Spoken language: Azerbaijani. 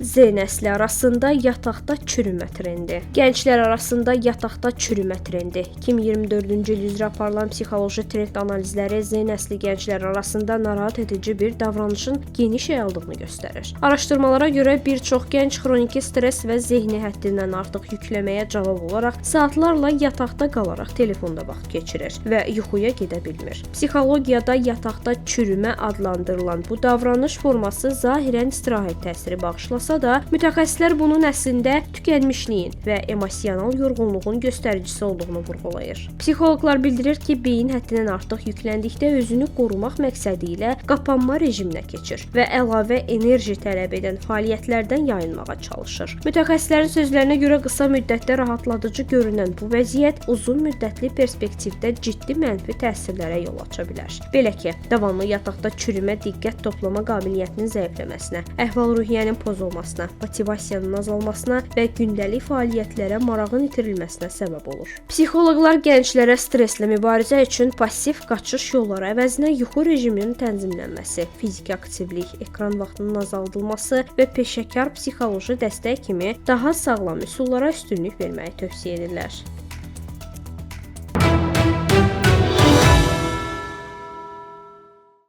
Z nəsli arasında yataqda çürümə trendi. Gənclər arasında yataqda çürümə trendi. 2024-cü il üzrə aparılan psixoloji trend analizləri Z nəsli gənclər arasında narahat edici bir davranışın geniş yayıldığını göstərir. Araşdırmalara görə bir çox gənc xroniki stress və zehni həddindən artıq yükləməyə cavab olaraq saatlarla yataqda qalaraq telefonda vaxt keçirir və yuxuya gedə bilmir. Psixologiyada yataqda çürümə adlandırılan bu davranış forması zahirən istirahət təsiri bağışlasa da, mütəxəssislər bunun əslində tükənmişliyin və emosional yorğunluğun göstəricisi olduğunu vurğulayır. Psixoloqlar bildirir ki, beyin həddindən artıq yükləndikdə özünü qorumaq məqsədi ilə qapanma rejiminə keçir və əlavə enerji tələb edən fəaliyyətlərdən yayınmağa çalışır. Mütəxəssislərin sözlərinə görə qısa müddətdə rahatladıcı görünən bu vəziyyət uzun müddətli perspektivdə ciddi mənfi təsirlərə yol aça bilər. Belə ki, davamlı yataqda çürümə diqqət toplama qabiliyyətinin zəifləməsinə, əhval-ruhiyyənin pozulmasına, motivasiyanın azalmasına və gündəlik fəaliyyətlərə marağın itirilməsinə səbəb olur. Psixoloqlar gənclərə stresslə mübarizə üçün passiv qaçış yolları əvəzinə yuxu rejiminin tənzimlənməsi, fiziki aktivlik, ekran vaxtının azaldılması və peşəkar psixoloji dəstək kimi daha sağlam üsullara üstünlük verməyi tövsiyə edirlər.